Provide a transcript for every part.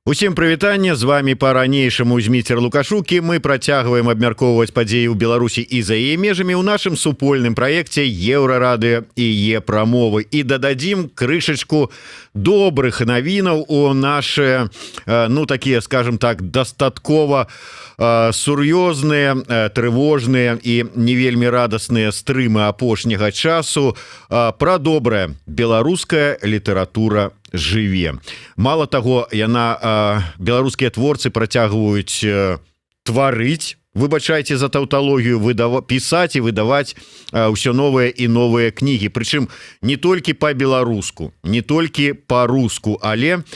Усім прывітанне, з вамі па-ранейшаму Зміцер Лукашук, і мы працягваем абмяркоўваць падзеі ў Беларусі і за яе межамі ў нашым супольным праекце Еўрарадыё і Е-прамовы, і дададзім крышачку добрых навінаў у наши, ну, такія, скажем так, дастаткова сур'ёзныя, трывожныя і не вельмі радасныя стрымы апошняга часу. Пра добрае: беларуская літаратура жыве. Мало того, яна, беларускія творцы працягваюць тварыць, выбачайце за таўталогію, пісаць і выдаваць ўсё новыя і новыя кнігі, прычым не толькі па-беларуску, не толькі па-руску, але,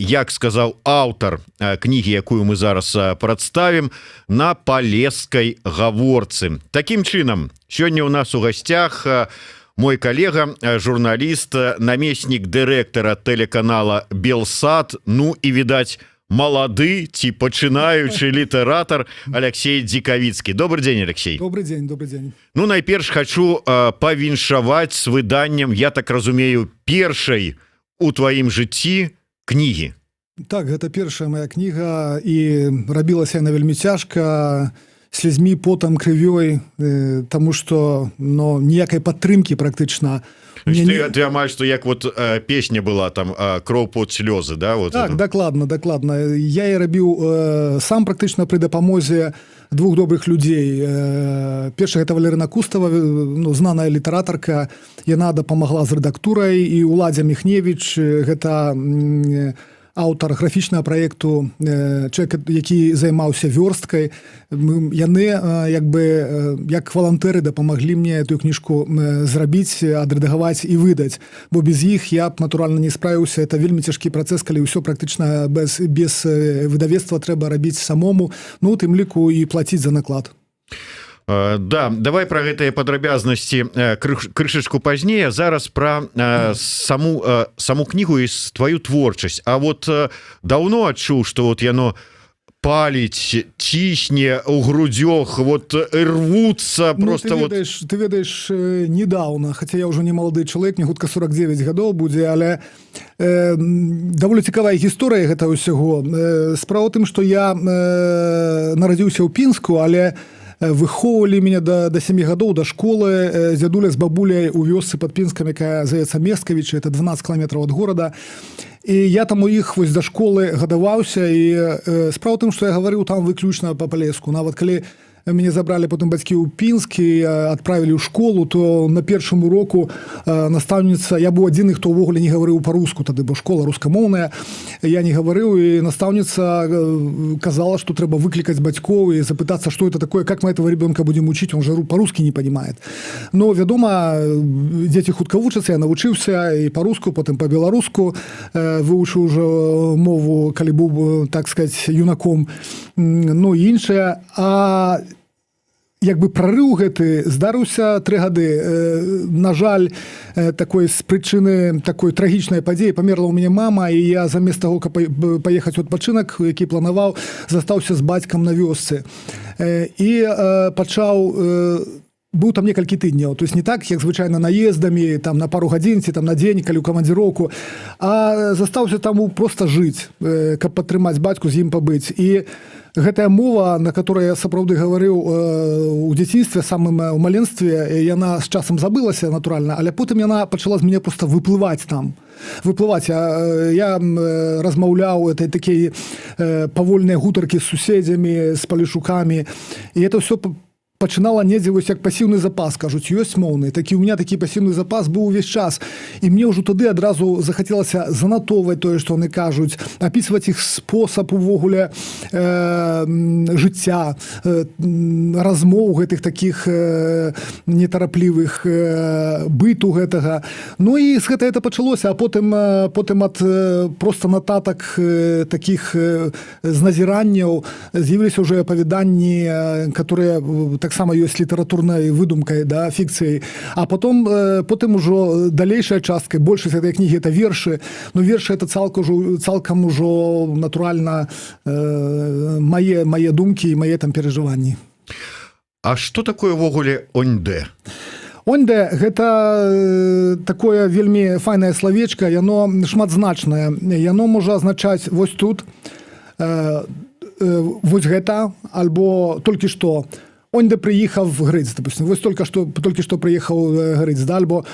як сказаў аўтар кнігі, якую мы зараз прадставім, на палескай гаворцы. Такім чынам, сёння у нас у гасцях мой калега, журналіст, намеснік дырэктара тэлеканала «Белсат», ну і, відаць, малады ці пачынаючы літаратар Алексей Дзікавіцкі. Добрый день, Алексей. Добрый день, добрый день. Ну, найперш хочу павіншаваць с выданнем, я так разумею, першай у тваім жыцці кнігі. Так, гэта першая моя кніга, і рабілася яна вельмі цяжка, слязьмі, потам, крывёй, таму что, но, ніякай падтрымкі практычна. Ты, не... ты амаль что, як вот песня была там, «Кроў, пот, слёзы», да, вот. Так, это? Дакладна, дакладна. Я і рабіў сам практычна пры дапамозе двух добрых людзей. Першая — гэта Валерына Кустава, ну, знаная літаратарка, яна дапамагла з рэдактурай, і Уладзя Міхневич, гэта аўтар графічнага праекту, чалавек, які займаўся вёрсткай. Яны як бы як валантэры дапамаглі мне эту кніжку зрабіць, адрэдагаваць і выдаць, бо без іх я б, натуральна, не справіўся. Это вельмі цяжкі працэс, калі ўсё практычна без выдавецтва трэба рабіць самому, ну, у тым ліку і плаціць за наклад. Да, давай про гэтыя падрабязнасці крышачку пазней. Зараз про саму кнігу і твою творчасць. А вот даўно адчуў, что вот яно паліць, цісне у грудзёх, вот рвутся Ну, просто ты вот? ведаеш, ты ведаеш, недавно, хотя я ўжо не малады чалавек, мне хутка 49 гадоў будзе, але даволі цікавая гісторыя гэта ўсяго. Справа ў тым, што я нарадзіўся ў Пінску, але выхоўвалі мяне да 7 гадоў, да школы, дзядуля з бабуляй у вёсцы под Пінскам, якая завецца Мескавічы, это 12 кіламетраў ад горада. І я там у іх вось да школы гадаваўся, і справа ў тым, што я гаварыў там выключна па-палеску. Нават калі мяне забралі потым бацькі ў Пінск і адправілі ў школу, то на першым уроку настаўніца, я быў адзіны, хто ўвогуле не гаварыў па-руску тады, бо школа рускамоўная, я не гаварыў, і настаўніца казала, што трэба выклікаць бацькоў і запытацца, что это такое, как мы этого ребенка будем учить, он же по-русски не понимает. Но, вядома, дзеці хутка вучацца, я навучыўся і па-руску, потым па-беларуску вывучыў ужо мову, калі быў, так сказать, юнаком, ну і іншае. А як бы прарыў гэты здарыўся 3 гады. На жаль, такой з прычыны такой трагічнай падзеі памерла у мяне мама, і я замест таго, каб паехаць у адпачынак, які планаваў, застаўся з бацькам на вёсцы і пачаў, быў там некалькі тыдняў, то есть не так, як звычайна наездамі там на пару гадзін ці там на дзень, калі ў камандзіроўку, а застаўся там просто жыць, каб падтрымаць бацьку, з ім пабыць. І гэтая мова, на которой я сапраўды гаварыў у дзяцінстве, самым у маленстве, яна з часам забылася, натуральна, але потым яна пачала з мяне просто выплываць там, выплываць. Я размаўляў, это такія павольныя гутаркі з суседзямі, з палешукамі, і это все пачынала недзе вось, як пасіўны запас, кажуць, ёсць моўны такі, у меня такі пасіўны запас быў увесь час, і мне ўжо тады адразу захацелася занатоўваць тое, што яны кажуць, апісваць іх спосаб увогуле жыцця, размоў гэтых таких нетараплівых, быту гэтага. Ну і з гэта это пачалося, а потым ад просто нататак, таких з назіранняў з'явіліся ўжо апавяданні, которые таксама ёсць літаратурнай выдумкай, да, фікцыяй. А потом потым ужо далейшая частка, большасць этой кнігі — это вершы. Но вершы — это цалкам ужо, натуральна, мае думкі і мае там перажыванні. А что такое увогуле оньдэ? Оньде — гэта такое вельмі файнае словечко, яно шматзначнае. Яно можа азначаць вось тут, вось гэта альбо толькі што. Оньде прыехаў Грыц, допустим, вось только что прыехаў Грыц, да, альбо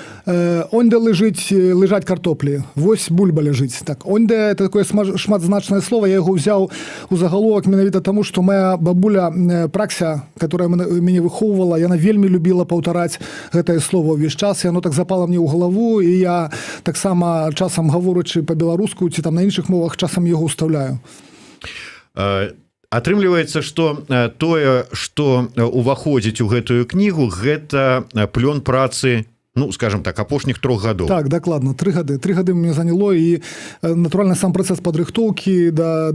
оньде лежаць картоплі, вось бульба ляжыць. Так, оньде — это такое шматзначнае слово. Я яго ўзяў у загаловак менавіта таму, што моя бабуля Пракся, которая мяне выхоўвала, яна вельмі любіла паўтараць гэтае слово ўвесь час, і оно так запала мне ў галаву, і я таксама часам, гаворачы па-беларуску ці там на іншых мовах, часам яго ўстаўляю. Атрымліваецца, что тое, что уваходзіць у гэтую кнігу, гэта плён працы, ну, скажем так, апошніх 3 гадоў. Так, дакладна, 3 гады. 3 гады мне заняло, і натуральна, сам працэс падрыхтоўкі да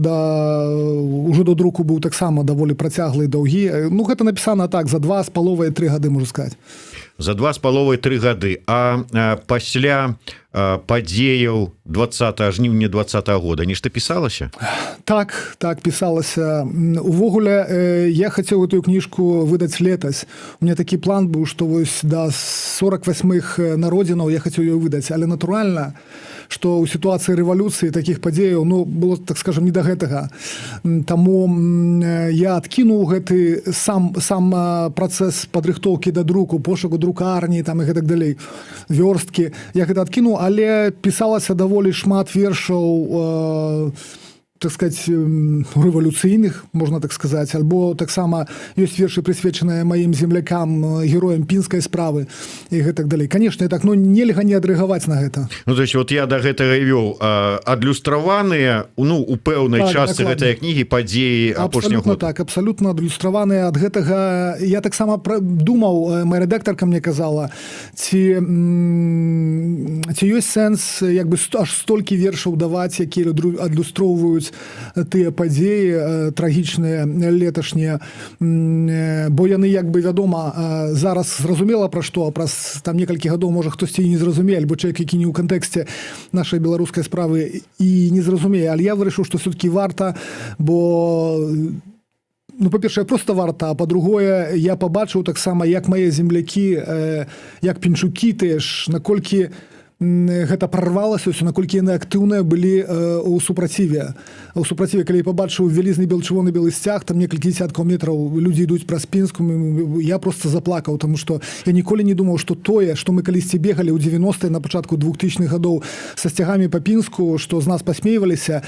ўжо до друку быў таксама даволі працяглы, даўгі. Ну, гэта напісана так, за 2,5-3 гады, можна сказать. За 2,5-3 гады. А пасля падзеяў 20 жніўня 20-го года нешта пісалася? Так, пісалася. Увогуле я хацеў гэтую кніжку выдаць летась. У меня такі план быў, што вось да 48 народзінаў я хацеў ее выдаць, але натуральна, што ў сітуацыі рэвалюцыі, такіх падзеяў, ну, было, так скажем, не да гэтага. Таму я адкінуў гэты сам працэс падрыхтоўкі да друку, пошуку друкарні там і гэтак далей, вёрсткі. Я гэта адкінуў, але пісалася даволі шмат вершаў, так сказать, рэвалюцыйных, можна так сказаць, альбо таксама ёсць вершы, прысвечаныя маім землякам, героям пінскай справы і гэтак далей. Конечно, так, ну, нельга не адрэагаваць на гэта. Ну, то есть вот я до гэтага і вёў: адлюстраваныя, ну, у пэўнай частцы гэтай кнігі падзеі апошняга Абсолютно года. Так, абсолютно адлюстраваныя. Ад гэтага я таксама думаў, моя рэдактарка мне казала, ці ёсць сэнс як бы аж столькі вершаў даваць, якія адлюстроўваюць тыя падзеі трагічныя леташнія, бо яны як бы, вядома, зараз зразумела пра што, а праз там некалькі гадоў можа хтосьці і не зразумее, альбо чалавек, які не ў кантэксце нашай беларускай справы, і не зразумее. Але я вырашыў, што все-таки варта, бо, ну, па-першае, просто варта, а па-другое, я пабачыў таксама, як мае землякі, як пінчукі тыя ж, наколькі гэта прарвалася ўсё, наколькі яны актыўныя былі у супраціве. Калі я пабачыў вялізны бел чырвоны белы сцяг, там некалькі десяткаў метраў людзі ідуць праз Пінску, я просто заплакаў, тому что я ніколі не думаў, что тое, что мы калісьці бегалі ў 90 на пачатку 2000-х гадоў са сцягамі па Пінску, что з нас пасмейваліся,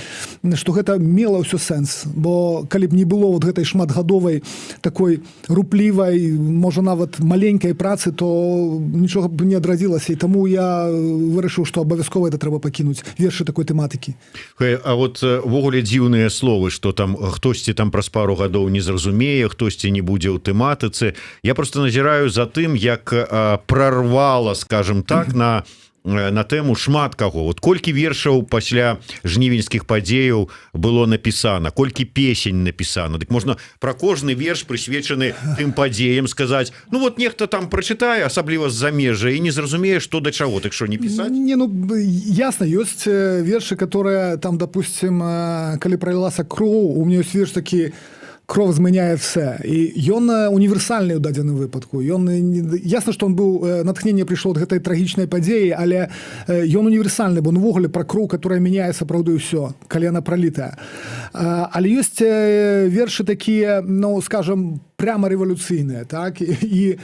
что гэта мела ўсё сэнс. Бо калі б не было вот гэтай шматгадовай такой руплівай, можа, нават маленькай працы, то нічога б не адрадзілася. І таму я вырашыў, што абавязкова это трэба пакінуць, вершы такой тэматыкі. Хай, а вот увогуле дзіўныя словы, что там хтосьці там праз пару гадоў не зразумее, хтосьці не будзе ў тэматыцы. Я просто назіраю за тым, як прорвала, скажем так, на тэму шмат каго. Вот колькі вершаў пасля жнівеньскіх падзеяў было напісана, колькі песень напісана. Дык можна про кожны верш, прысвечаны тым падзеям, сказаць: ну вот нехта там прачытае, асабліва з замежжа, і не зразумее, что да чаго. Так что, не пісаць? Не, ну, ясно, ёсць вершы, которые там, допустим, калі пролілася кроў, у меня ёсць верш такі «Кроў змяняе все», і ён універсальны ў дадзеным выпадку. Ён ясна, што он быў, натхненне прыйшло ад гэтай трагічнай падзеі, але ён універсальны, бо увогуле пра кроў, которая мяняе сапраўды ўсё, калі яна пралітая. Але ёсць вершы такія, ну, скажем, прямо рэвалюцыйныя, так, і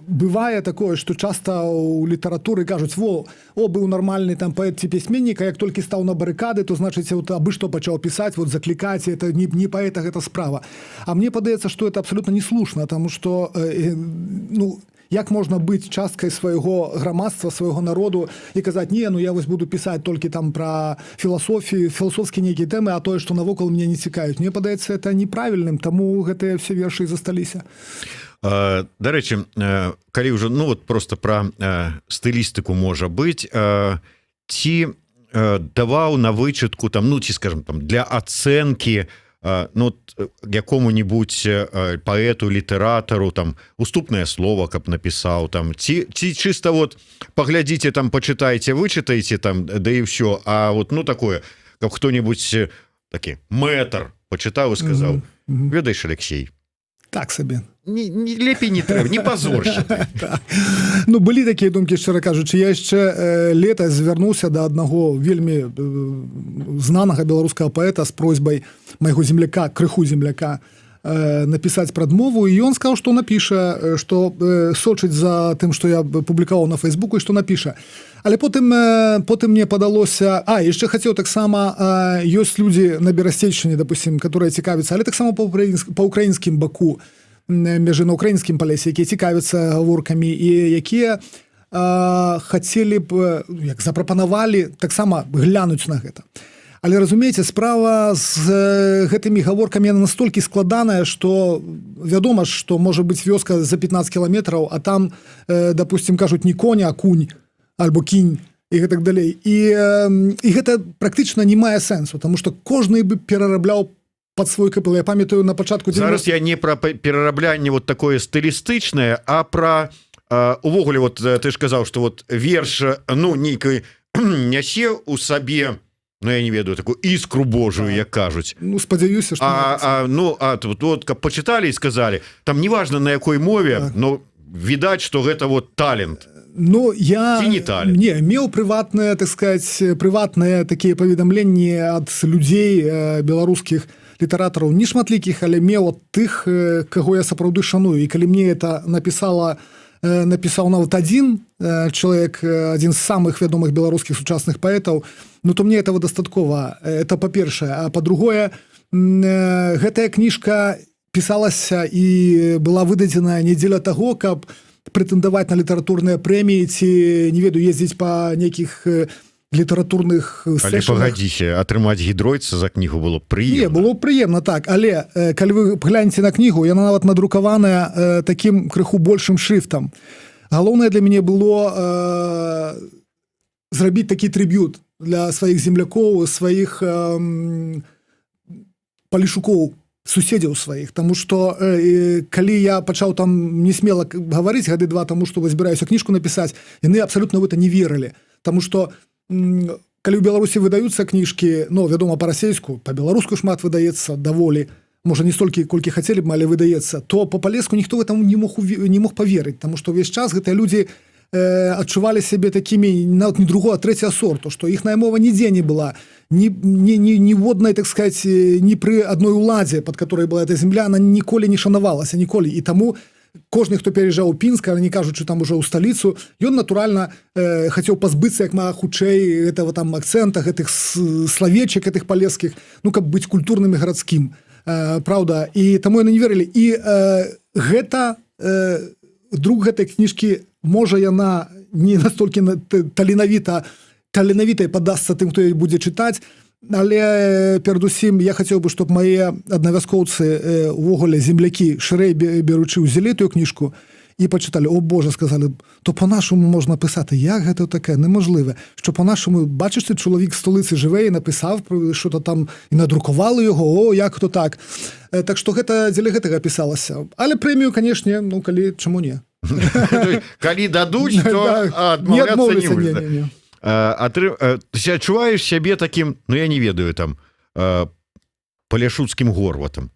бывае такое, что часто у літаратуры кажуць: во, о, быў нармальны там паэт ці пісьменнік, а як толькі стаў на барыкады, то, значыць, вот абы што пачаў пісаць, вот заклікаць, это не паэта гэта справа. А мне падаецца, что это абсолютно неслушна, тому что ну, як можна быць часткай свайго грамадства, свайго народу і казаць: не, ну, я вось буду пісаць толькі там пра філасофію, філасофскія нейкія тэмы, а тое, што навокал, мне не цікавіць. Мне падаецца это неправільным, таму гэтыя все вершы і засталіся. Дарэчы, калі ўжо, ну, вот просто про стылістыку, можа быть, ці даваў на вычытку там, ну, ці, скажем, там для ацэнкі, ну, вот, якому-нибудь паэту, літаратару там уступнае слово, каб напісаў там, ці чыста вот паглядзіце там, пачытайце, вычытаеце там, да і все? А вот, ну, такое, каб кто-нибудь такі мэтр пачытаў і сказаў: Мгм, мгм. «Ведаеш, Алексей, Так сабе. Не, лепей не трэба, не позорься. Так. Ну, былі такія думкі, шчыра кажучы. Я яшчэ лета звярнуўся да аднаго вельмі знанага беларускага паэта з просьбай, майго земляка, крыху земляка, напісаць прадмову, і ён сказаў, што напіша, што сочыць за тым, што я публікаваў на Фейсбуку, і што напіша. Але потым мне падалося, а яшчэ хацеў таксама, ёсць людзі на Берасцейшчыне, допустим, которые цікавяцца, але таксама па украінскім баку мяжы, на украінскім Палесе, якія цікавяцца гаворкамі і якія хацелі б, як запрапанавалі таксама глянуць на гэта. Але, разумееце, справа з гэтымі гаворкамі, яна настолькі складаная, што вядома ж, што можа быць вёска за 15 кіламетраў, а там, допустим, кажуць не коня, а кунь альбо кінь і гэтак далей. І гэта практычна не мае сэнсу, тому что кожны бы перарабляў под свой КПЛ. Я памятаю, на пачатку Зараз я не про перараблянне вот такое стылістычнае, а про увогуле. Вот ты ж казаў, что вот верш, ну, нейкай нясе у сабе, ну, я не ведаю, такую іскру Божую, як кажуць. Ну, спадзяюся, что А, ну, а тут вот каб почитали и сказали, там неважно, на якой мове, но відаць, что гэта вот талент. Ну, я Ці не талент? Не меў прыватныя, так сказать, прыватныя такія паведамленні ад людзей, беларускіх літаратараў, нешматлікіх, але меў ад тых, каго я сапраўды шаную. І калі мне это напісаў нават адзін чалавек, адзін з самых вядомых беларускіх сучасных паэтаў, ну, то мне этого дастаткова. Это па-першае. А па-другое, гэтая кніжка пісалася і была выдадзеная не дзеля таго, каб прэтэндаваць на літаратурныя прэміі ці, не ведаю, ездзіць па нейкіх літаратурных Але сэшанах. пагадзіся, атрымаць Гедройца за кнігу было Не, прыемна. было б прыемна, так, але калі вы гляньце на кнігу, яна нават надрукаваная такім крыху большым шрифтам. Галоўнае для мяне было зрабіць такі трыб'ют для сваіх землякоў, сваіх палішукоў, суседзяў сваіх. Таму что калі я пачаў там не смела гаварыць гады два таму, што збіраюся кніжку напісаць, яны абсалютна в это не верылі. Таму что калі ў Беларусі выдаюцца кніжкі, ну, вядома, па-расейску, па-беларуску шмат выдаецца даволі, можа, не столькі, колькі хацелі б, але выдаецца, то па-палеску ніхто в этом не мог паверыць, таму что ўвесь час гэтыя людзі адчувалі сябе такімі нават не другого, а трэцяга сорту, што іхная мова нідзе не была ні воднай, так сказать, ні пры адной уладзе, под которой была эта земля, она ніколі не шанавалася, ніколі. І таму кожны, хто пераязджаў у Пінск, але не кажучы там уже ў сталіцу, ён натуральна хацеў пазбыцца як мага хутчэй этого там акцэнта, гэтых словечак гэтых палескіх, ну, каб быць культурным і гарадскім, праўда. І таму яны не верылі. І гэта друк гэтай кніжкі, можа, яна не настолькі таленавітай падасца тым, хто яе будзе чытаць, але перадусім я хацеў бы, чтоб мае аднавяскоўцы, увогуле землякі, шырэй беручы, узялі тую кніжку і пачыталі: «О Боже, — сказали, — то по-нашому можна писати, як гэта таке неможливе, що по-нашому, бачиш, ти чоловік в столиці живе і написав про що то там, і надрукували його, о, як то так». Так што гэта дзеля гэтага пісалася. Але прэмію, канешне, ну, калі, чаму не? Калі дадуць, то Да, не адмаўляцца не адмоўлюся, не, можна. не, не. Адчуваеш сябе таким, ну, я не ведаю, там, паляшуцкім Горватам?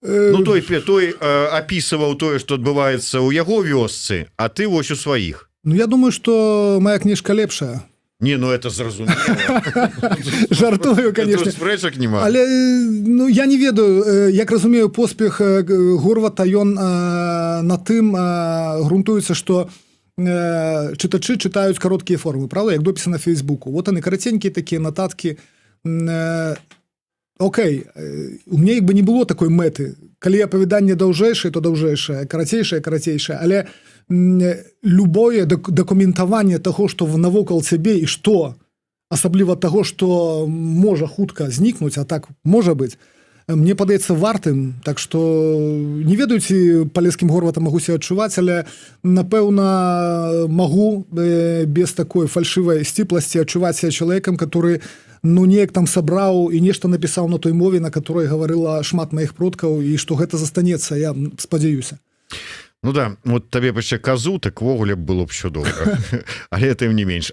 Ну, той апісываў тое, што адбываецца ў яго вёсцы, а ты вось у сваіх. Ну, я думаю, что моя кніжка лепшая. Не, ну это зразумела. Жартую, конечно. Спрэчак няма. Але ну, я не ведаю, як разумею, поспех Горвата, ён на тым грунтуецца, что чытачы чытаюць кароткія формы, правда, як допісы на Фейсбуку. Вот они, караценькія такія нататкі. Окей, у мне як бы не было такой мэты. Калі апавяданне даўжэйшае, то даўжэйшае, карацейшае — карацейшае, але любое дакументаванне таго, што навокал цябе і што асабліва таго, што можа хутка знікнуць, а так можа быць, мне падаецца вартым. Так што не ведаю, ці палескім Горватам магу себе адчуваць, але, напэўна, магу без такой фальшывай сціпласці адчуваць себя чалавекам, который, ну, неяк там сабраў і нешта напісаў на той мове, на которой гаварыла шмат маіх продкаў, і што гэта застанецца, я спадзяюся. Ну да, вот табе б яшчэ казу, так увогуле б было б все добра. Але тым не менш,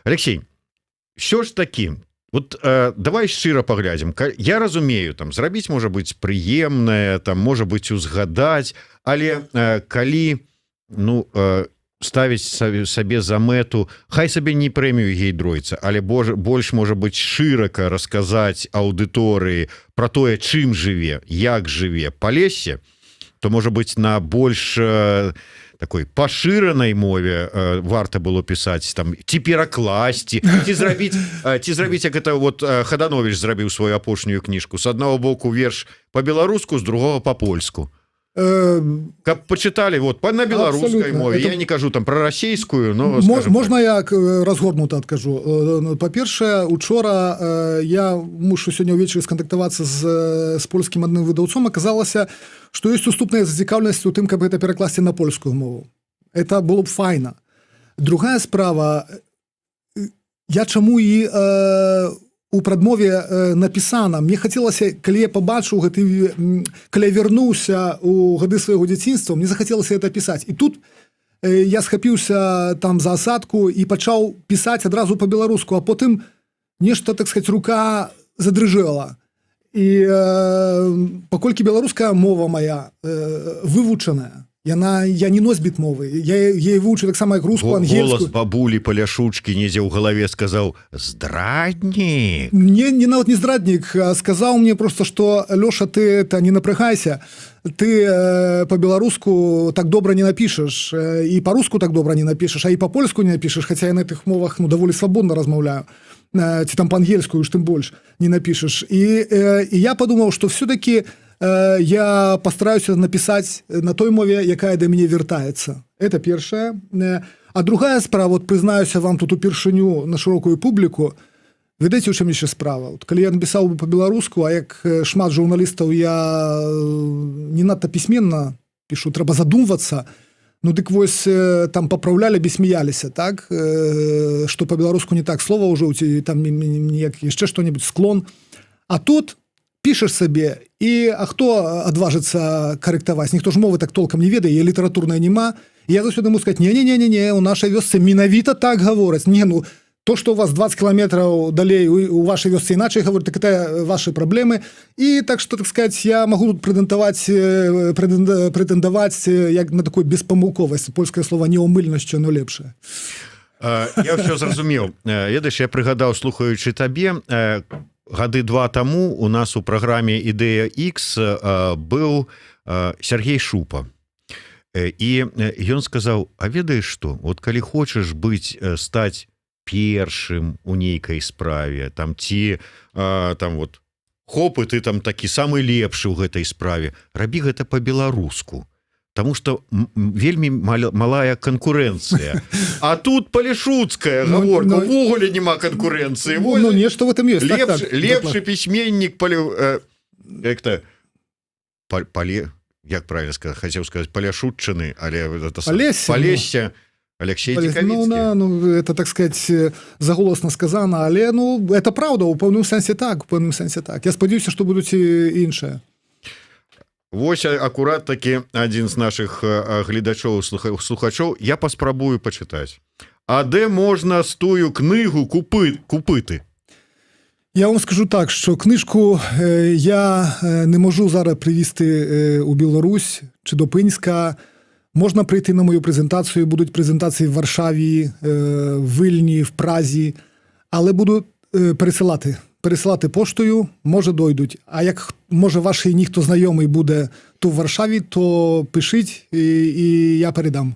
Алексей, що ж такі Вот давай шчыра паглядзім. Я разумею, там зрабіць, можа быть, прыемнае, там, можа быть, узгадаць, але калі, ну, ставіць сабе за мэту, хай сабе не прэмію Гейдройца, але боже, больш, можа быть, шырака расказаць аўдыторыі про тое, чым жыве, як жыве Палессе, то, можа быть, на больш такой пашыранай мове варта было пісаць там ці перакласці, ці зрабіць, як это вот Хаданович зрабіў сваю апошнюю кніжку: с одного боку верш по-беларуску, з другого по-польску, каб пачыталі вот на беларускай мове. Я не кажу там про расійскую, но Можна я разгорнута адкажу? Ну, па-першае, учора я мушу сёння ўвечары скантактавацца з польскім адным выдаўцом. Аказалася, што ёсць уступная зацікаўленасць у тым, каб гэта перакласці на польскую мову. Это было б файна. Другая справа, я чаму і у прадмове напісана: мне хацелася, калі я пабачыў гэты, калі я вярнуўся у гады свайго дзяцінства, мне захацелася это пісаць. І тут я схапіўся там за асадку і пачаў пісаць адразу по-беларуску, а потым нешта, так сказать, рука задрыжэла. І паколькі беларуская мова моя вывучаная, яна, я не носьбіт мовы, я вывучу таксама як руску, Голас ангельскую. бабулі паляшучкі недзе ў галаве сказаў: «Здраднік». Мне не, нават не здраднік, а сказаў мне просто, что: «Лёша, ты это, не напрягайся, ты по-беларуску так добра не напишешь, і по-руску так добра не напишешь, а і по-польску не напишешь, хотя я на этих мовах, ну, даволі свабодна размаўляю, ці там по-ангельскую уж тым больш не напишешь». І я подумаў, что все-таки я постараюся написать на той мове, якая да мяне вяртаецца. Это першае. А другая справа, вот прызнаюся вам тут упершыню на шырокую публіку. Ведаеце, у чым яшчэ справа? Вот, калі я напісаў бы по-беларуску, а як шмат журналістаў, я не надта пісьменна пішу, трэба задумвацца. Ну дык вось, там папраўлялі б, смяяліся, так, что по-беларуску не так слова ўжо ці там неяк яшчэ что-нибудь, склон. А тут пішаш сабе, і а хто адважыцца карэктаваць? Ніхто ж мовы так толкам не ведае, літаратурная няма. Я заўсёды могу сказать: не не не не не у нашай вёсцы менавіта так гавораць». Не, ну то, что у вас 20 кіламетраў далей у вашай вёсцы іначай гавораць, так это ваши праблемы. І так что, так сказать, я могу тут прэтэндаваць як на такую беспамылковасць, польскае слово неумыльнасць, но лепшае. Я все зразумеў. Ведаеш, я прыгадаў, слухаючы табе, гады два таму у нас у праграме «Ідэя X» быў Сергей Шупа, і ён сказаў: «А ведаеш что, вот калі хочаш быць, стаць першым у нейкай справе там ці там вот хопы, ты там такі самы лепшы ў гэтай справе, рабі гэта по-беларуску, потому что вельмі малая канкурэнцыя». А тут палешуцкая гаворка, ну, увогуле няма канкурэнцыі. Ну, нешта в этом есть. Лепш, так, лепшы пісьменнік пале, как-то пале, як правильно сказать, хотел сказать паляшутчыны, але это Палесся, ну. Палесся, Алексей Ну, Дикавицкий. да, ну, это, так сказать, заголосна сказано, але, ну, это правда, у пэўным сэнсе так, у пэўным сэнсе так. Я спадзяюся, што будуць і іншыя. Вось акурат таки адзін з наших гледачоў, слухачоў: «Я паспрабую пачытаць. А дзе можна з тую кнігу купыты?» Я вам скажу так, що книжку я не можу зараз привізти у Білорусь чи до Пинська. Можна прийти на мою презентацію, будуть презентації в Варшаві, в Вильні, в Празі, але буду пересилати. Пересилати поштою, може, дойдуть. А як, може, ваш ніхто знайомий буде то в Варшаві, то пишіть, і я передам.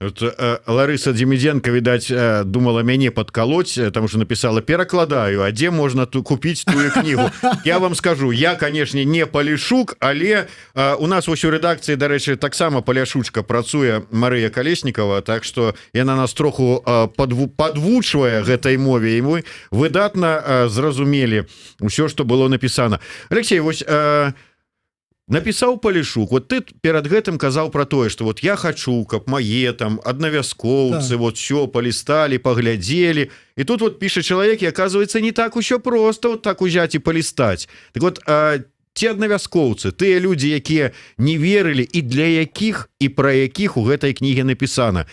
Вот, Лариса Демиденко, видать, думала мяне подколоть, там уже написала: «Перакладаю, а дзе можна ту купить тую книгу?» Я вам скажу, я, конечно, не палешук, але у нас вось у рэдакцыі, дарэчы, таксама паляшучка працуе, Марыя Калеснікова, так что яна нас троху подвучвае гэтай мове, і мы выдатна зразумелі ўсё, что было написано. Алексей, вось напісаў Палешук, вот ты перад гэтым казаў про тое, что вот я хочу, каб мае там аднавяскоўцы вот все палісталі, паглядзелі, і тут вот піша чалавек, і оказывается, не так усё просто вот так узять і палістаць. Так вот, те аднавяскоўцы, тыя людзі, якія не верылі і для якіх і пра якіх у гэтай кніге напісана,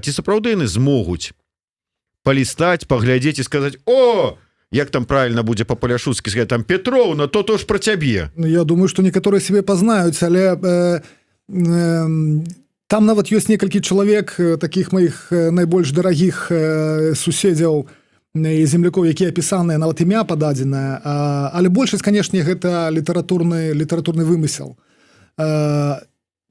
ці сапраўды яны змогуць палістаць, паглядзець і сказаць: «О, Як там правильно будзе па-паляшуцкі сказать, там, Петровна, то ж про цябе. Ну, я думаю, что некаторыя себе пазнаюць, але там нават ёсць некалькі чалавек, таких маіх найбольш дарагіх суседзяў і землякоў, якія апісаныя, нават імя пададзенае, але большасць, канешне, гэта літаратурны вымысел.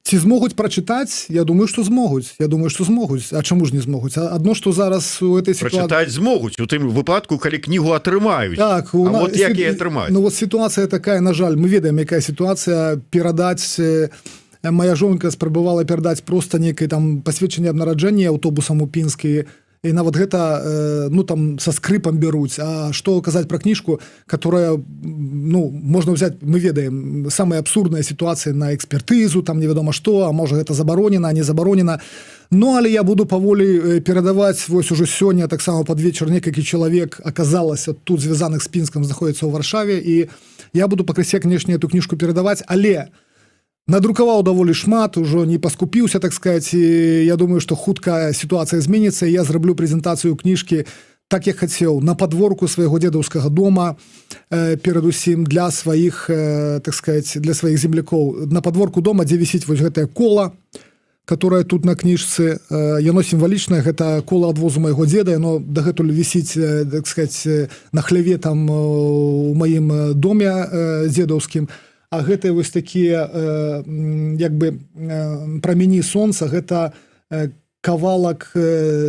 Ці змогуць прачытаць? Я думаю, что змогуць. Я думаю, что змогуць. А чаму ж не змогуць? Адно что зараз у этой ситуации Прачытаць змогуць у тым выпадку, калі кнігу атрымаюць. Так. А вот як яе атрымаць? Ну вот ситуация такая, на жаль, мы ведаем, якая ситуация. Перадаць, моя жонка спрабавала перадаць просто некае там пасведчанне аб нараджэнні аўтобусам у Пінскі, і нават гэта ну, там со скрыпам бяруць. А что казаць про кніжку, которая ну, можна взять, мы ведаем самая абсурдная ситуация, на экспертызу, там невядома что, а можа, гэта забаронена, не забаронена. Ну, але я буду паволі перадаваць. Вось уже сёння таксама под вечар некалькі чалавек аказалася тут, звязаных з Пінскам, знаходіцца ў Варшаве, і я буду пакрысе, канешне, эту кніжку перадаваць. Але надрукаваў даволі шмат, ужо не паскупіўся, так сказать, і я думаю, что хутка сітуацыя зменіцца, і я зраблю прэзентацыю кніжкі так, як хацеў, на падворку свайго дзедаўскага дома, перадусім для сваіх, так сказать, для сваіх землякоў, на падворку дома, дзе вісіць вось гэтае кола, которое тут на кніжцы. Яно сімвалічнае, гэта кола адвозу майго дзеда, яно дагэтуль вісіць, так сказать, на хляве там у маім доме дзедаўскім. А гэтыя вось такія як бы прамені сонца, гэта кавалак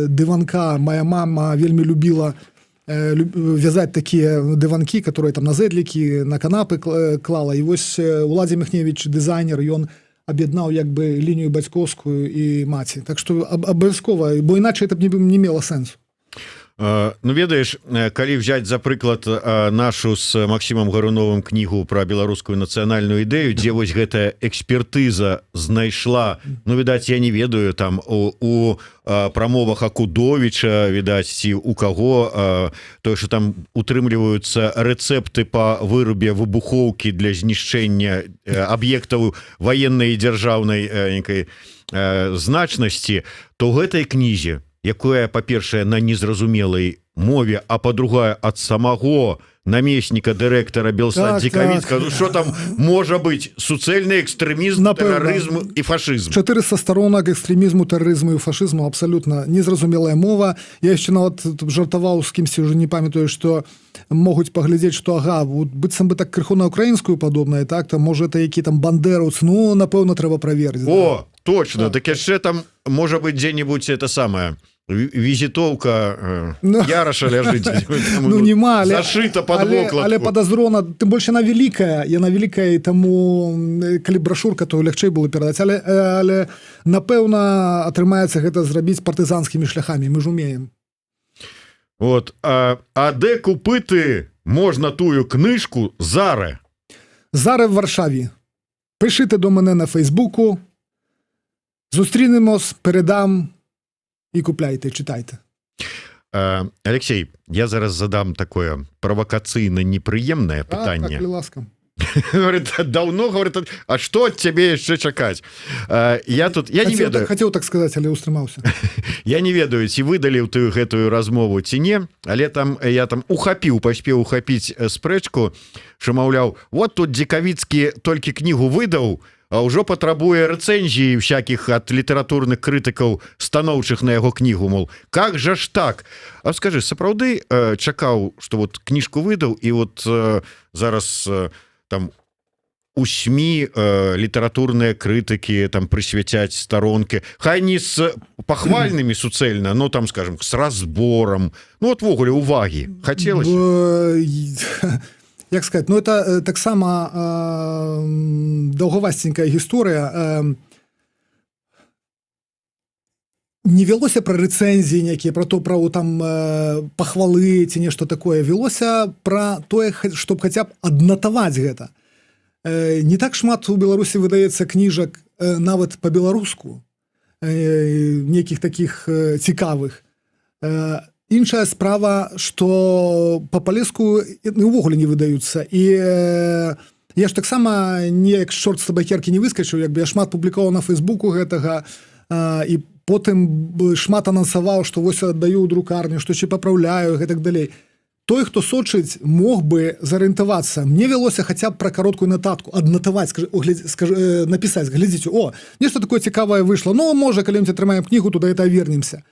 дыванка. Моя мама вельмі любіла вязаць такія дыванкі, которые там на зэдлікі, на канапы клала. І вось Уладзі Міхневич, дызайнер, ён аб'яднаў як бы лінію бацькоўскую і маці. Так что абавязкова, бо іначай это б не мела сэнсу. Ну, ведаеш, калі взять за прыклад нашу с Максімам Гаруновым кнігу про беларускую нацыянальную ідэю, дзе вось гэтая экспертыза знайшла, ну, відаць, я не ведаю, там у прамовах Акудовича, відаць, ці у каго, тое, что там утрымліваюцца рэцэпты по вырубе выбухоўкі для знішчэння аб'ектаў военной і дзяржаўнай нейкай значнасці, то ў гэтай кнізе, якое, па-першае, на незразумелай мове, а па-другое, ад самого намесніка дырэктара Белсат Дзікавіцка, ну, что там можа быть? Суцэльны экстрэмізм, Напэўна. тэрарызм і фашызм. 400 сторонак экстрэмізму, тэрарызму і фашызму, абсалютна незразумелая мова. Я яшчэ нават тут жартаваў з кімсьці, уже не памятаю, што могуць паглядзець, што ага, вот быццам бы так крыху на украінскую падобная, так, там, можа, это які там бандераўц, ну, напэўна, трэба праверыць. О, точно, так яшчэ там можа быть дзе-нибудь это самое візітоўка Ну. Яраша ляжыць. Там, Ну, нема, але, зашыта под але вокладку. Падазрона, тым больш яна вялікая, яна вялікая, і таму калі брашурка, то лягчэй было перадаць, але напэўна, атрымаецца гэта зрабіць партызанскімі шляхамі, мы ж умеем. Вот а дзе купіти можна тую книжку зараз? Зараз в Варшаві. Пишите до мене на Фейсбуку. Зустрінемось, передам, і купляйте, читайте. Алексей, я зараз задам такое правакацыйна непрыемнае пытанне. Так, так, ласка. Говорит, давно, говорит, а что от цябе яшчэ чакаць? Я тут, я не Хацеў, ведаю. так, хацеў так сказаць, але ўстрымаўся. Я не ведаю, ці выдаліў ты гэтую размову, ці не, але там я там ухапіў, паспеў ухапіць спрэчку, що, маўляў, вот тут Дзікавіцкі толькі кнігу выдаў, а ўжо патрабуе рэцэнзіі всяких ад літаратурных крытыкаў, станоўчых на яго кнігу, мол, как жа ж так? А скажи, сапраўды чакаў, что вот кніжку выдаў, і вот зараз там у СМІ літаратурныя крытыкі там прысвяцяць старонкі, хай не з пахвальнымі суцэльна, но там, скажем, с разбором, ну вот увогуле увагі хотелось? Як сказать, ну, это таксама даўгавасценькая гісторыя. Не вялося пра рэцэнзіі некія, пра то, пра там пахвалы ці нешта такое. Вялося пра тое, чтоб хаця б аднатаваць гэта. Не так шмат у Беларусі выдаецца кніжак нават по-беларуску, нейкіх таких цікавых. Іншая справа, что па-палеску увогуле не выдаюцца. І я ж таксама неяк чорт з табакеркі не выскачыў, як бы я шмат публікаваў на Фейсбуку гэтага і потым шмат анансаваў, што вось аддаю ў друкарню, што ці папраўляю, гэтак далей. Той, хто сочыць, мог бы зарыентавацца. Мне вялося хаця б пра кароткую нататку аднатаваць, скажи, скажи, напісаць: «Глядзіце, о, нешта такое цікавае выйшло». Ну, можа, калі-нибудь атрымаем кнігу, туда это вернемся.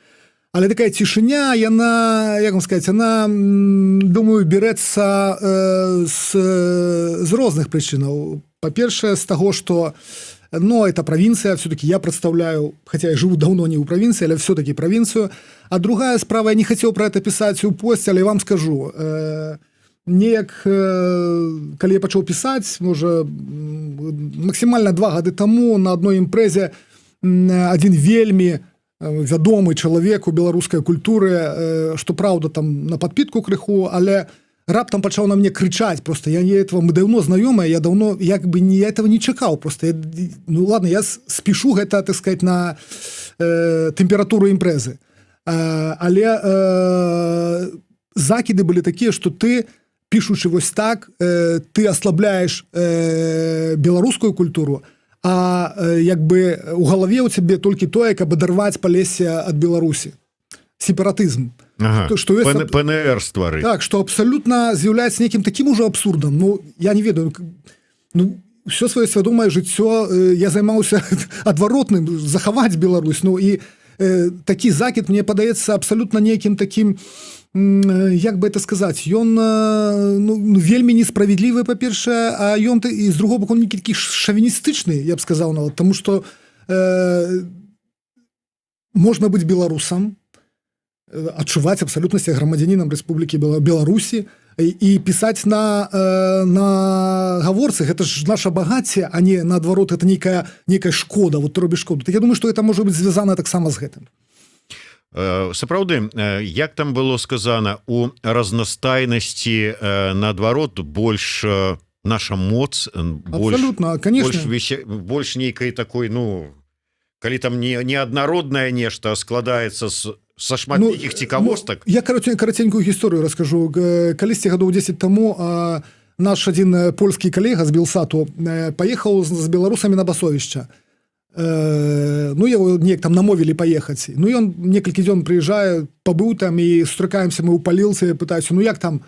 Але такая цішыня, яна, як вам сказать, она, думаю, бярэцца з розных прычынаў. Па-першае, з таго, что, но это провинция, все-таки я представляю, хотя я живу давно не у провинции, але все-таки провинцию. А другая справа, я не хотел про это писать у посте, але я вам скажу, неяк, калі я пачаў пісаць, можа, максімальна 2 гады таму, на адной імпрэзе адзін вельмі вядомы чалавек у беларускай культуры, што праўда, там на падпітку крыху, але раптам пачаў на мне крычаць. Просто я не этого, мы давно знаёмыя, я давно як бы не, я этого не чакаў. Просто я, ну ладно, я спішу гэта, так сказать, на тэмпературу імпрэзы, але закіды былі такія, что ты, пішучы вось так, ты аслабляеш беларускую культуру, а як бы у галаве у цябе толькі тое, каб адарваць Палессе ад Беларусі, сепаратызм. Што ёсць ПНР ствары. Так, что абсолютно з'яўляецца нейкім таким ужо абсурдам. Ну, я не ведаю, ну, все сваё свядомае жыццё я займаўся адваротным: захаваць Беларусь. Ну і такі закід мне падаецца абсолютно нейкім таким, як бы это сказать, ён ну, вельмі несправядлівы, па-першае, а ён ты і з другого боку нейкі такі шавіністычны, я б сказаў нават, тому что можна быць беларусам, адчуваць абсалютна себя грамадзянінам Рэспублікі Беларусі і пісаць на гаворцы. Гэта ж наша багацце, а не наадварот, это некая шкода. Вот ты робіш шкоду. Так я думаю, что это можа быть звязана таксама з гэтым. Сапраўды, як там было сказано, у разнастайнасці наадварот больш наша моц, больш Абсолютно, конечно. Больш нейкай такой, ну, калі там не неаднароднае нешта складаецца з са шматлікіх цікавостак. Ну, я караценькую гісторыю раскажу. Калісьці гадоў 10 таму наш адзін польскі калега з Белсату паехаў з беларусамі на Басовішча. Ну, его неяк там намовілі паехаць. Ну, ён некалькі дзён прыязджае, пабыў там, і сустракаемся мы ў палілцы, пытаюся: «Ну, як там,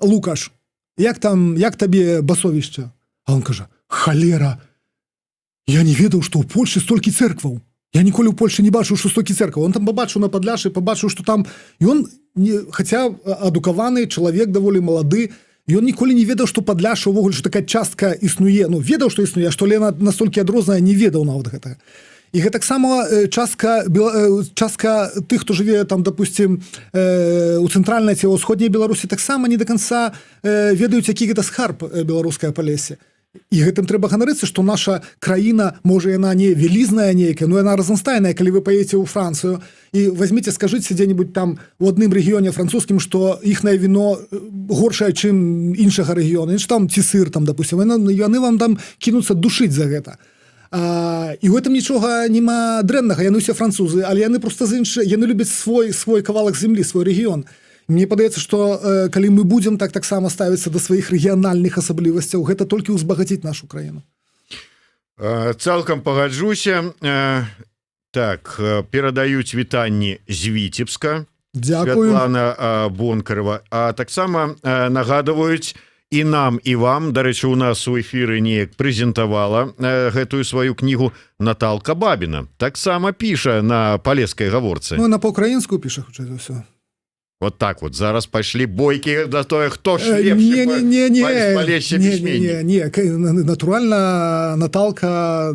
Лукаш, як там, як табе Басовішча?» А он кажа: «Халера, я не ведаў, што ў Польшы столькі цэркваў. Я ніколі ў Польшы не бачыў, што столькі цэркваў». Он там пабачыў на Падляшы, пабачыў, што там ён не, хаця адукаваны чалавек, даволі малады, ён ніколі не ведаў, што Падляша увогуле, што такая частка існуе. Ну, ведаў, што існуе, што Лена настолькі адрозная, не ведаў нават гэтага. І гэтаксама частка тых, хто жыве там, допустим, у цэнтральнай ці ўсходняй Беларусі, таксама не до конца ведаюць, які гэта скарб, беларускае Палесе. І гэтым трэба ганарыцца, што наша краіна, можа, яна не вялізная нейкая, но яна разнастайная. Калі вы паедце ў Францыю і возьмите, скажыце дзе-нибудь там у адным рэгіёне французскім, што іхнае віно горшае, чым іншага рэгіёна, інш там ці сыр там, допустим, яны вам там кінуцца душыць за гэта. І ў гэтым нічога няма дрэннага, яны ўсе французы, але яны просто з іншы, яны любяць свой кавалак землі, свой рэгіён. Мне падаецца, што калі мы будзем таксама ставіцца да сваіх рэгіянальных асаблівасцяў, гэта толькі ўзбагаціць нашу краіну. Цалкам пагаджуся. Так, перадаюць вітанні з Віцебска. Дякую. Святлана Бонкарова. А таксама нагадваюць і нам, і вам, дарэчы, у нас у эфіры неяк прэзентавала гэтую сваю кнігу Наталка Бабіна, таксама піша на палескай гаворцы. Ну, на па-украінску піша, хутчэй за ўсё. Вот так вот зараз пайшлі бойкі за тое, хто ж лепшы Не, не, не, не, Палессе не, не, пісьменнік. не, не, натуральна, Наталка,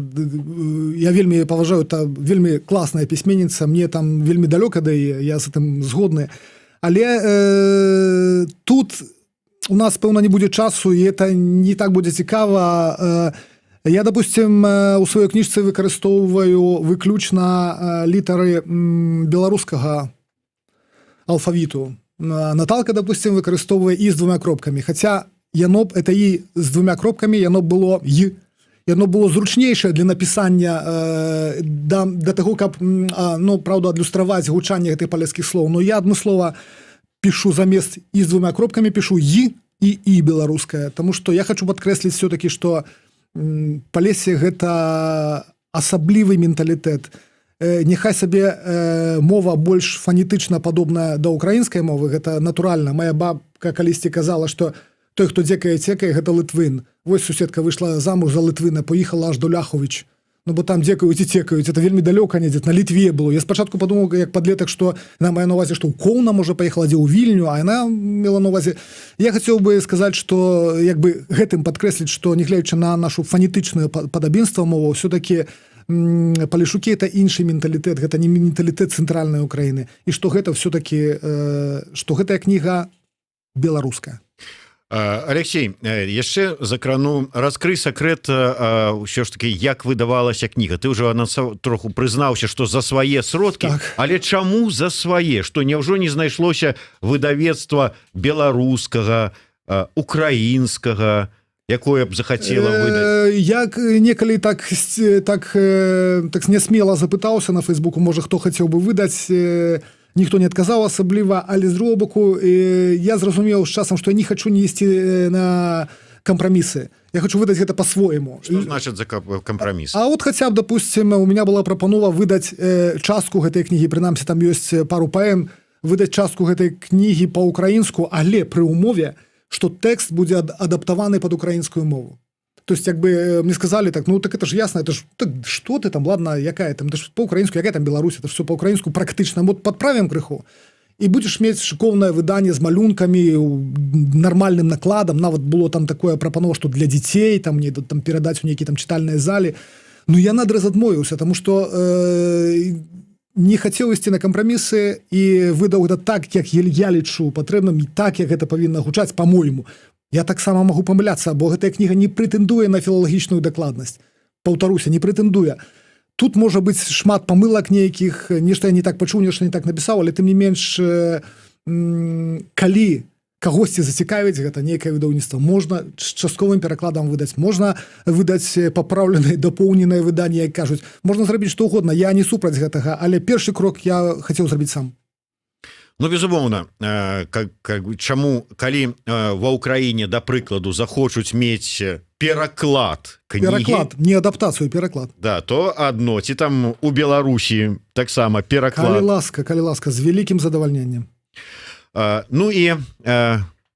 я вельмі паважаю, та вельмі класная пісьменніца, мне там вельмі далёка да яе, я з гэтым згодны. Але тут у нас, пэўна, не будзе часу, і это не так будзе цікава. Я, допустим, у сваёй кніжцы выкарыстоўваю выключна літары беларускага алфавіту. Наталка, допустим, выкарыстоўвае і з двумя кропкамі. Хаця яно б, это і з двумя кропкамі, яно было й, яно было зручнейшае для напісання, да таго, каб ну, праўда, адлюстраваць гучанне гэтых палескіх слоў. Но я адмыслова пишу замест і з двумя кропкамі, пишу й і беларуская, тому что я хочу падкрэсліць все-таки, что Палесе — гэта асаблівы менталітэт. Няхай сабе мова больш фанетычна падобная да украінскай мовы, гэта натуральна. Моя бабка калісьці казала, что той, хто дзекае, цекае, гэта лытвын. Вось суседка выйшла замуж за лытвына, поехала аж до Ляхович. Ну, бо там дзекаюць і цекаюць, это вельмі далёка недзе на Літве было. Я спачатку падумаў, як падлетак, что на маю на увазе, что ў Коўна можа паехала, дзе ў Вільню, а яна мела на увазе. Я хацеў бы сказаць, что як бы гэтым падкрэсліць, что, нягледзячы на нашу фанетычную падабенства мову, все-таки палешукі — это іншы менталітэт, гэта не менталітэт цэнтральнай Украіны, і что гэта все-таки что гэтая кніга беларуская. Алексей, яшчэ закрану, раскрый сакрэт ўсё ж таки, як выдавалася кніга. Ты ўжо троху прызнаўся, что за свае сродкі. Так. Але чаму за свае? Что, няўжо не знайшлося выдавецтва беларускага, украінскага, якое б захацела выдаць? Як некалі так нясмела запытаўся на фейсбуку, можа, хто хацеў бы выдаць, ніхто не адказаў асабліва. Але з другого боку, я зразумеў з часам, што я не хочу не ісці на кампрамісы, я хочу выдаць гэта по-свойму. Что значит за кампраміс? А вот хотя б, допустим, у меня была прапанова выдаць частку гэтай кнігі, прынамсі там ёсць пару паэм, выдаць частку гэтай кнігі па-украінску, але пры умове, что тэкст будзе адаптаваны под украінскую мову. То есть, як бы мне сказали так: «Ну так это ж ясно, это ж так, что ты там, ладно, якая там, это ж по-украінску, якая там Беларусь, это ж все по-украінску практычна, вот подправим крыху, і будешь мець шыкоўнае выданне з малюнкамі, нармальным накладам». Нават было там такое прапанова, что для дзяцей там мне там перадаць у нейкі там чытальныя залі. Ну, я наадрэз адмовіўся, тому что не хацеў ісці на кампрамісы і выдаў гэта так, як я лічу патрэбным, і так, як гэта павінна гучаць, по-мойму. Я таксама магу памыляцца, бо гэтая кніга не прэтэндуе на філалагічную дакладнасць, паўтаруся, не прэтэндуе. Тут можа быць шмат памылак нейкіх, нешта я не так пачуў, нешта не так напісаў, але тым не менш, калі кагосьці зацікавіць гэта нейкае выдаўніцтва, можна з частковым перакладам выдаць, можна выдаць папраўленае, дапоўненае выданне, як кажуць, можна зрабіць што угодно, я не супраць гэтага, але першы крок я хацеў зрабіць сам. Ну, безумоўна, как бы, чаму, калі ва Ўкраіне, да прыкладу, захочуць мець пераклад кнігі, Пераклад, не адаптацыю, пераклад. Да, то одно, ці там у Беларусі таксама пераклад. Калі ласка, калі ласка, з вялікім задавальненнем. Ну і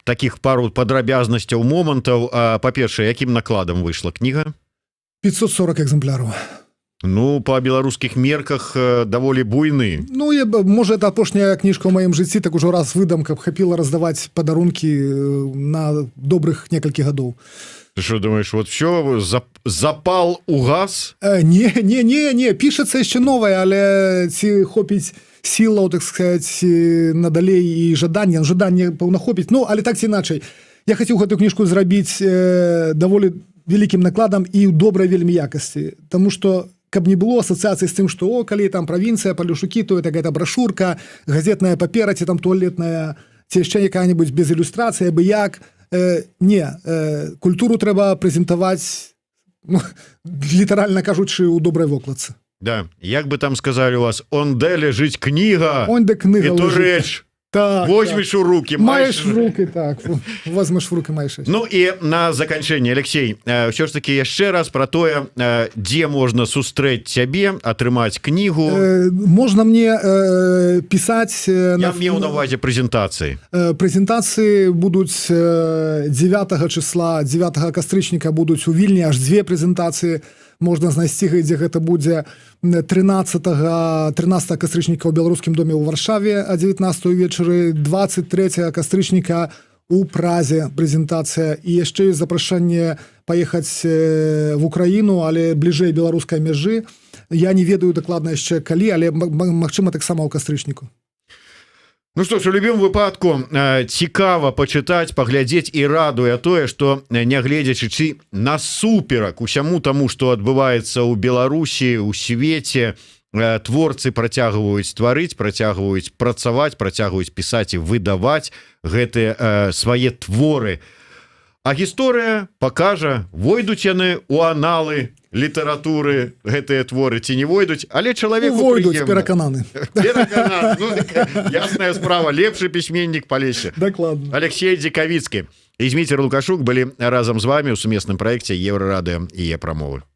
таких пару падрабязнасцяў, момантаў. Па-першае, якім накладам выйшла кніга? 540 экземпляраў. Ну, по беларускіх мерках даволі буйны. Ну, я, можа, это апошняя кніжка ў маім жыцці, так ужо раз выдам, каб хапіла раздаваць падарункі на добрых некалькі гадоў. Ты что думаешь, вот все, запал угас? Не, пішацца яшчэ новае, але ці хопіць сілаў, так сказать, надалей і жаданне, жаданне, пэўна, хопіць. Ну, але так ці іначай, я хацеў гэтую кніжку зрабіць даволі вялікім накладам і ў добрай вельмі якасці. Таму што каб не было асацыяцыі з тым, што о, калі там правінцыя, палешукі, то это какая-то брашурка, газетная папера ці там туалетная, ці яшчэ якая-нибудь без ілюстрацыі, абы як. Не, культуру трэба прэзентаваць, ну, літаральна кажучы, у добрай вокладцы. Да, як бы там сказали у вас, он де ляжыць кніга. Он де книга і то лежить. рэч Так, возьмешь у руки, так. Маеш в руки, так, возьмешь в руки, маеш. Ну і на заканчэнне, Алексей, ўсё ж таки яшчэ раз про тое, дзе можна сустрэць цябе, атрымаць кнігу. Можна мне пісаць Я меў на увазе прэзентацыі. Прэзентацыі будуць 9 числа, 9 кастрычніка будуць у Вільні аж дзве прэзентацыі, можна знайсці, дзе гэта будзе. 13 кастрычніка ў Беларускім доме ў Варшаве а 19 вечары, 23 кастрычніка у Празе прэзентацыя, і яшчэ ёсць запрашэнне паехаць в Украіну, але бліжэй беларускай мяжы. Я не ведаю дакладна яшчэ калі, але магчыма, таксама ў кастрычніку. Ну что ж, у любым выпадку цікава пачытаць, паглядзець, і радуе тое, что, нягледзячы ці насуперак усяму таму, что адбываецца ў Беларусі, у свеце, творцы працягваюць тварыць, працягваюць працаваць, працягваюць пісаць і выдаваць гэтыя свае творы. А гісторыя пакажа, войдуць яны у аналы літаратуры, гэтыя творы, ці не войдуць, але чалавек Войдуць, перакананы. Перакананы. Ну, так, ясная справа, лепшы пісьменнік Палесся. Дакладна. Алексей Дзікавіцкі і Зміцер Лукашук былі разам з вами ў сумесным праекце Еўрарадыё і Прамовы.